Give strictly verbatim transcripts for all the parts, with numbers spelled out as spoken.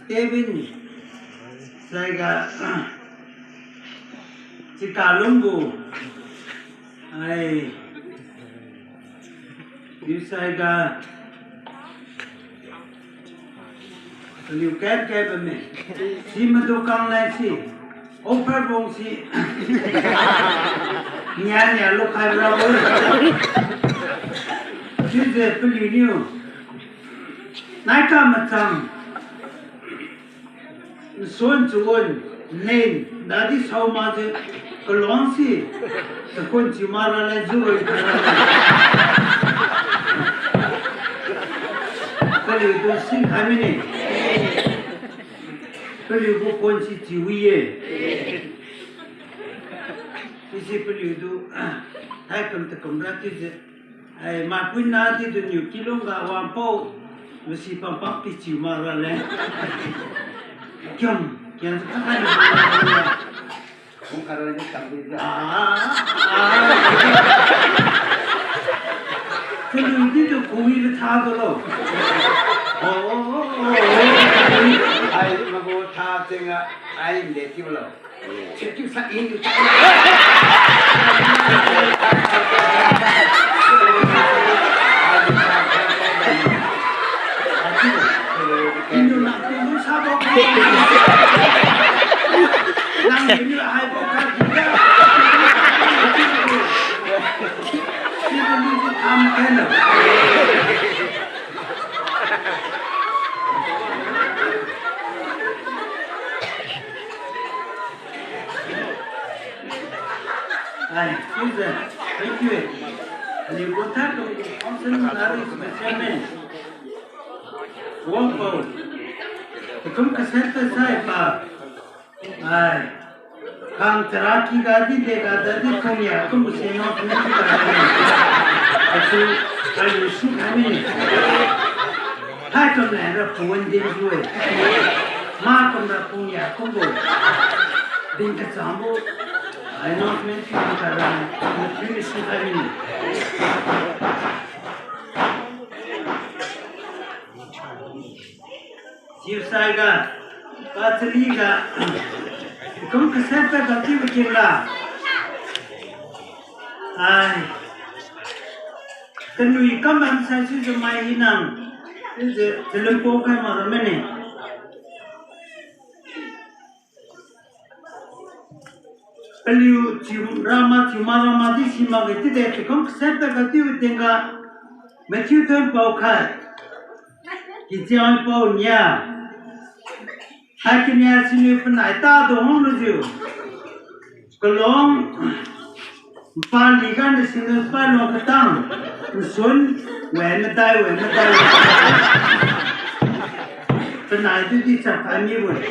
Kevin, saiga, Chikalungbo, ai, yu saiga, liu kep kep me, si madu kang lai si, offer bong si, nia nia lukhai bra bo, chiujiu paliuniu, naika machang, nsuan chuan, nen, dadi sao makjiu, kalong si, takun chiu mak raleng juroi khaira. Paliutu singkhai mine. Paliugu khon si chiu wi-e. Sisi paliutu, thaikum takum ra chiujiu, ai, mapui nadi duniu kilungga wangpao, masi pampam pichiu mak raleng. Kiam, kiam sa khakhai na. Kung kharoi ni tangdi. Ah, ah. Kaliu ditu kuwi le tha dolo. Oh, oh, oh, oh. Ai, magu tha chenga, ai, nde tiulo. Ai, please, thank you. Aliu kotha tu council nari chairman. Wangpao. Takum kasen ta sai pa. Ai. Kang chara kiga di dega dadi kung ya kum se no kum si ka. Asu, aliu si kami ni. Hai kum na ra puan din jue. Ma kum ra kung ya kumbo. Din kachangbo. Ai no men si ka ra. Kum si kami ni. Chiusai ga, pachali ga, kum kasen pa ga chiu kin ga. Ai. Kanui kam bam sai chiujiu mai hinang. Chiujiu, chiujiu limpo khai ma ramene. Paliu chiu rama chiu ma rama di si makge chiude chiu kum kasen pa ga chiu tingga. Mathiu thon pao khat. Kichiang pao nia. Hai kinia siniu panai tadu hung lujiu. Kalong. Pali ga ni siniu palong katang. Nsun. Wen madai, wen madai. Panai tu di chap ani wen.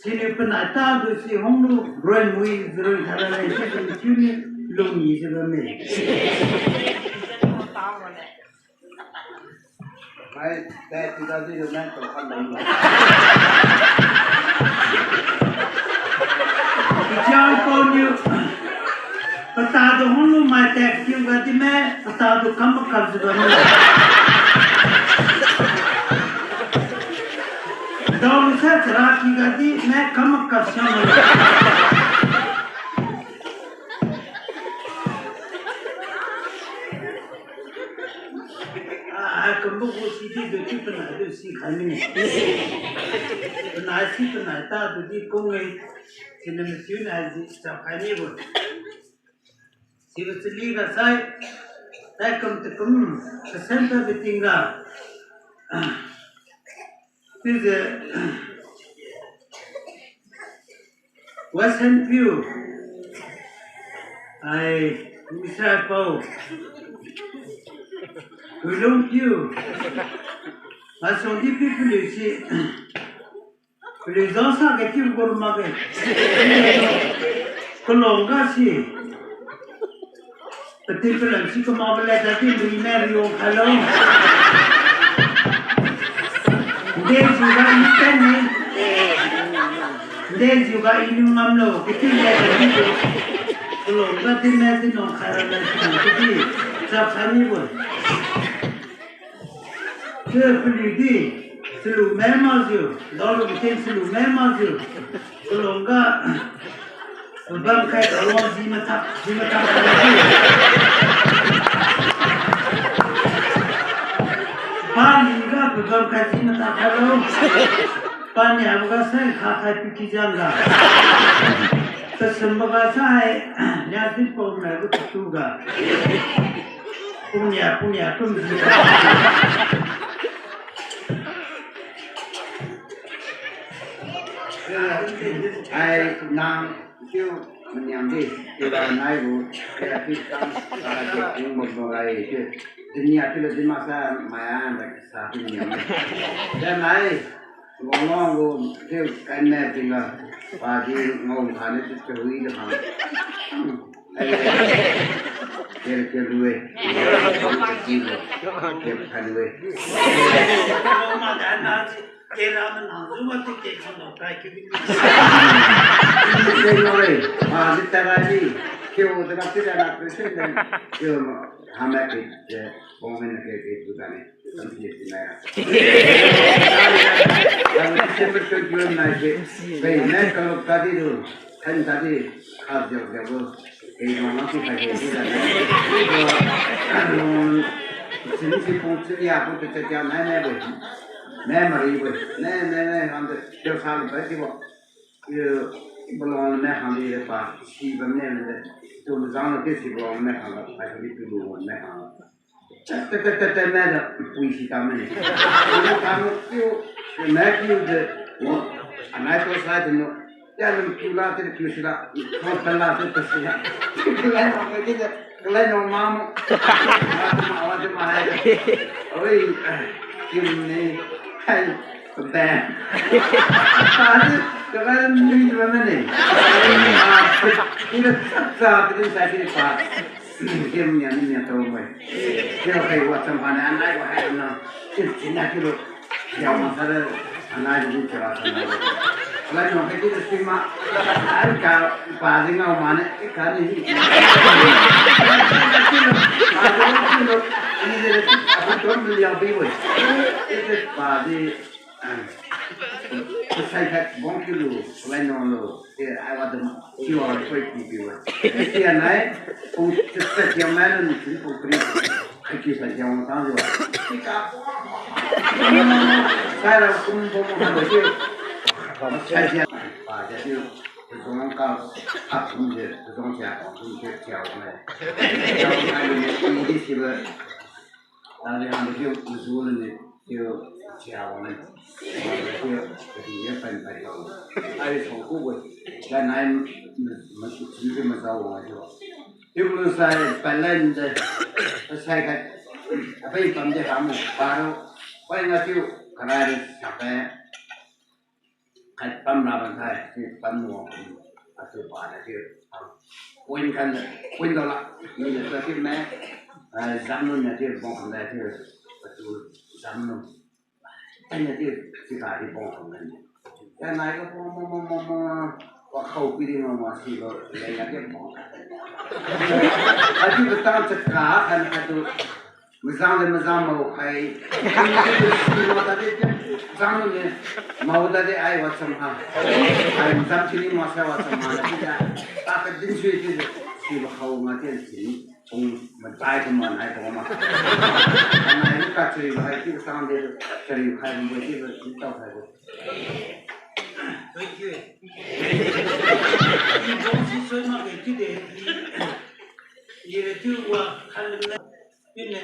Siniu panai tadu si hung lu, roi mui, roi thara lai, si tu chiu ni, lung ni si ba me. Mai, tai tu da di lu nai tu kan dong. Kichiang pao niu, patadu hung lu mai tek kiu ga di me, patadu kam makam si ba me. Dao lu sa chara ki ga di me kam makam si ba me. Ah, ah, kumbo gu si di du chiu panai du si khai mine. Panai si panai tadu di kung-e. Siniu mathiu nai di chap khai ni bo. Sibo chali ga sai. Tai kum takum. Kasen pa biting ga. Chiujiu, Western View, ai, Israel pao, Wilong View, masong di pi paliu si, paliu jasa ga tiu gur makge, kalong ga si, Pati palam si kamakbo le dadi lui ne riong khalo. Nde jiu ga i ten ne. Nde jiu ga i niu ngamlo. Pati le dadi tu. Kalong ga din ne din nong khara le si pati. Chap sa ni bo. Ke paliu di. Silu me makjiu, daolu mating silu me makjiu. Kalong ga, pabam khai kawang ji matak, ji matak. Paniga pabam khai ji matak khailo. Paniaboga sai kha khai piki jangga. Tasumboga sai, nia din pao maibo tatuga. Punia, punia, tum ji. Ai nang chiu maniang di, chiura naibo, kaya pi tang, kaya pi tang, bo bo gai chiu. Dinia chiu lo di maksa, maya, sa pi maniang di. Janai, Wang wang gu, chiu kaine tingga, padi ngau thane chiu chahui de ha. Ai, ker ker lui. Ker ker lui. Ker ker lui. Padi tara di, chiu de na chiu de na, chiu de. Chiu ma, hama ke, chiu, bong men ke ke tu da ne. Tete, tete, tete, mada, pui si ta mane. Ina ta mo kiu, me kiu de, mo, anai to sai de no. Ya lum kiu la, te kiu si la. Mo ta la, te ta si la. Kalai no, me kiu de, kalai no ma mo. Ma de ma, wa de ma hai de. Oi, kiu ni, hai, ba. Pa de, kalai ni de mane. Ah, ina sa, sa, de sa, de pa. Kim nian ni nian tao mai. Kira kai wa cham pa na anai wa hai na. Kim chin na kilo. Yao ma sa le anai di kira sa na. Lai no kai di sima. Ai ka pa di ngao ma ne. Ai ka ni. Ni de apa tu liang bi wei. Ite pa di Sai khat bong kiu lu, lai no lu, te ai wa dum, kiu wa koi ki pi wa. Te sia nai, pung chit chit kiu mai lu, chin pung pri, ai kiu sai kiu wa tang lu. Sai ra kum bong bong ha lu kiu. Sai sia, pa ja kiu, zong ka, ap kum je, zong sia, kum je, sia wa mai. Sia wa mai lu, kum di si ba. Tadi hangga chiu mazu luni, chiu chia wang luni. Chiu, kadih ye pen pen tao. Ai song ku wei. Dan ai ma, ma, ma, chiu mazao wang chiu. Chiu lu sai pen lai de. Sai kai. Apai pam de ham. Paro. Pai nga chiu. Karai de sape. Khai pam ra ban khai, si pam wang, atu pa na si, point khan, point dao la, ni na sa si me, ah, zam nu na si bong khan da si, atu zam nu. Ai na si, si ka di bong khan da ni. Ya nai ga bong, bong, bong, bong, bong, wa khau pi di ma ma si lo, le ya di bong khan. Atu ba tang sa ka khan atu, Mazang le mazang mao khai. Mazang le mazang mao dade ai wa cham ha. Ai mazang chini masa wa cham ha na tida. Ta ka din sui ti si ba khau nga ti chini. Kung matai ka man ai kung ma. Anai ni ka chui ba hai ti ka sang de chari khai ba ti ba ti tao khai ba. Thank you. Ni bong si soi ma ke ti de. Ni, ni re tu wa khan le. Tine,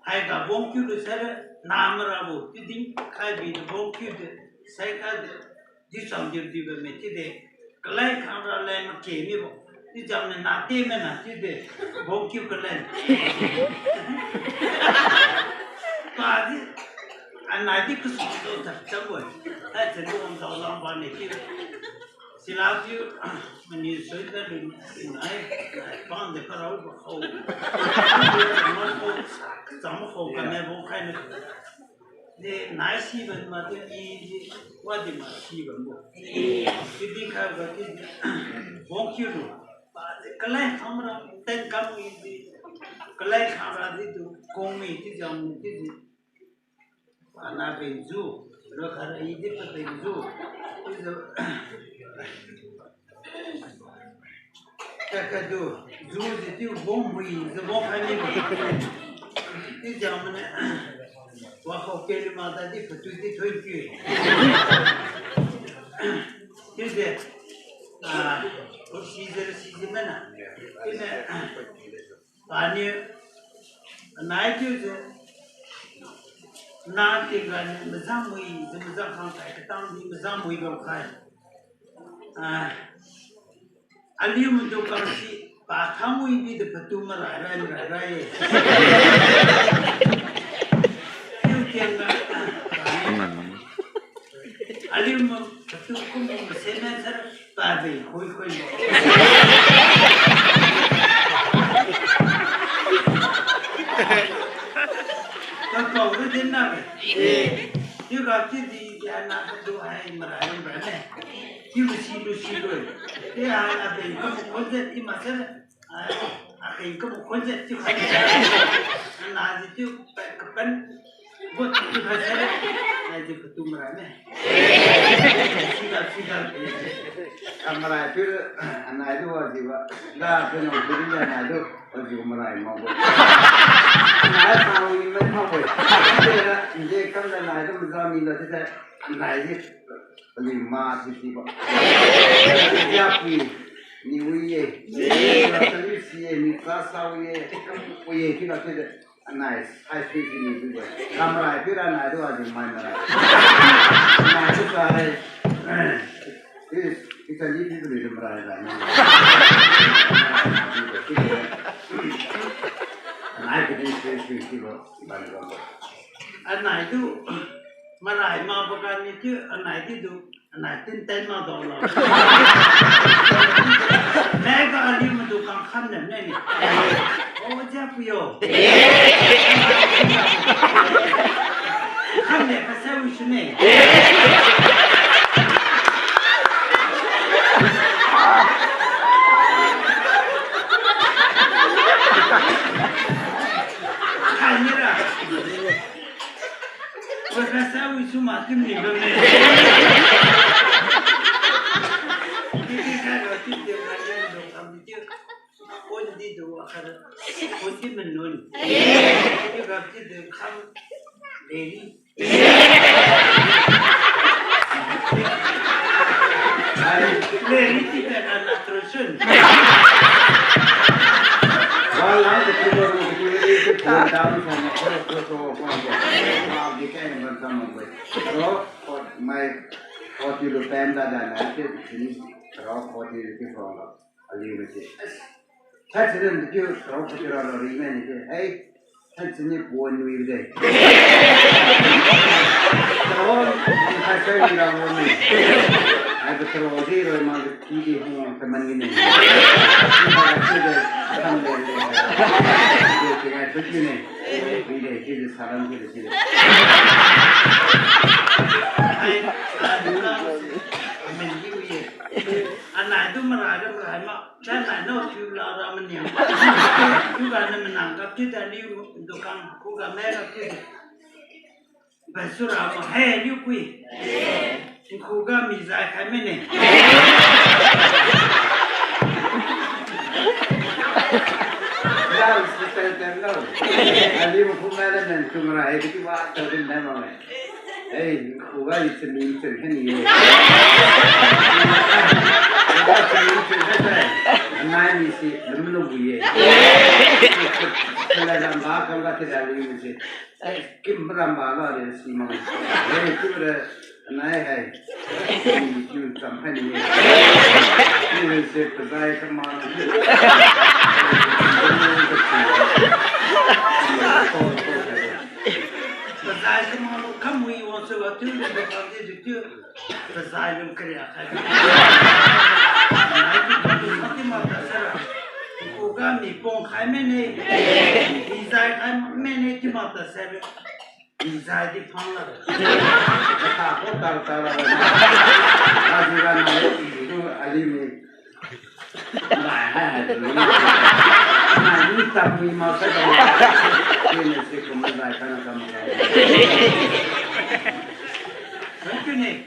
haiga bong kiu lu sai ra, namarabo, tidin khai bi de bong kiu de, sai khai de, di cham di di ba me ti de, kalai khang ra lai ma ke mi bo, di cham ne na te me na ti de, bong kiu kalai. Pa di, anai di kusu do ta cham bo, ai chen do ong dao lang ba ne ti. Sila piu, mani sui ta lu, nai, nai, pang de karao ba khau. Cham khau, cham khau ka ne bo khai ne. De, nai si ban ma de, i, i, wa de ma si ban bo. Ti di khai ba ti, bong kiu lu. Ba de, kalai khang ra, ten kam i di. Kalai khang ra di du, kong mi ti jam ti di. Ana ben ju. Ra khat ra i di pa peng zu. Izu. Kakadu, zu zi tiu bom mui zi bom khai ni bo. Ti jam ne. Wa khau ke li ma ta di patu di thoi ki. Ti de. Ah, si zi si zi mena. Ti ne. Paniu, anai thiujiu, na tingga niu mazang mui, jiu mazang khang kai katang di mazang mui bam khai. Ah, aliu madu kang si, pa khang mui bi de patu marai rai marai rai ye. Thiu kiang ga, ah, aliu ma patu kum kum sen na sar, Tabi, khui, khui. Ka pao ru din na be. Tiu ga ti di ya na ka du hai marai ru ba ne. Tiu si lu si lu. Ti ha na be ka mu khon je ti ma se. Ai, akai ka mu khon je tiu khai. Na ji tiu pe ka pen. Bo tiu khai se. Na ji ka tu marai ne. Sida, sida. Kamarai pir, anai du wajiu ba. Da, pir nang pir anai du wajiu marai mabo. Anai sa wi mai mabo. Nje kam da anai du maza mi la ti sai. Anai ji. Pali ma si si ba. Japui. Ni wi ye. Ni sa wi si ye. Ni sa sa wi ye. Kam wi ye. Ti la ti de. Anai, hai si si ni tu ba. Kamarai pira anai du adi mai marai. Anai du sai. Ti, ti sa ni ti tu ni marai da ni. Anai ti ni si si si lo, ban lo. Anai du marai ma baga ni ti anai ti du. Anai tin ten ma dao lo. Mega aliu madu kang kham nem ne ni. O, jia pui yo. Kham ne ka sa wi su ne. Kham ne ra. Professor wi su ma kim ni lo ne. Kiki ka lo ti de ma de do kam ti. Pon di do akar. Pon di menun. Ti ga ti de kam. Lady. Lady ti de kan atrusun. Wala de ti do ru ti de ti pon down from across the floor. Wow, they can't even come up with. Ro, kot mai, kot yu lu pen da da na, ti sini, ro, kot yu ti from lo. Aliu na ti. Thai sini ni ti, ro, kot yu ra lo ri na ni ti. Hey, thai sini pon wi de. Ro, ni thai sai ni ra lo ni. Ai, ba ro di ro ma de ti di hong, teman ni ni. Ni ba ti de, kam de de. Ti de, ti de, ti de. Wi de, ti de, salam ti de, ti de. Ai, ai, du ka, amen di wi ye. Anai du marai ra marai ma, anai no thiu la ra maniang. Thiu ga na manang ga thiu da liu du kang, khuga me ra thiu. Ba su ra ma he liu kui. Khuga mi zai khai me ne. Dance center lo. Aliu khu ma ra men kum ra he ki wa ta din na ma me. Ei, khuga i chami chun kha ni ye. Khuga chami chun kha sai. Nai ni si lam lu bu ye. Kala lam ba kam ga ti da li ni si. Ei, kim ram ba la de si ma. Ei, tu de nai hai. Ni chun cham kha ni ye. Ni si pazai kama. Pazai kama lo kam wi wa se wa tu ni ba kam de tu. Pazai lum kria khai. Nai tu tu sa ti ma ta sa ra. Khuga mi pong khai me ne. Mi zai khai me ne ti ma ta sa ra. Mi zai di phang la. Ta ko ta ta la. Aji ga na lo ti du ali mi. Nai hai hai. Nai ni ta mi ma sa ta. Ni ne si ko ma zai ka na ka ma ka. ne.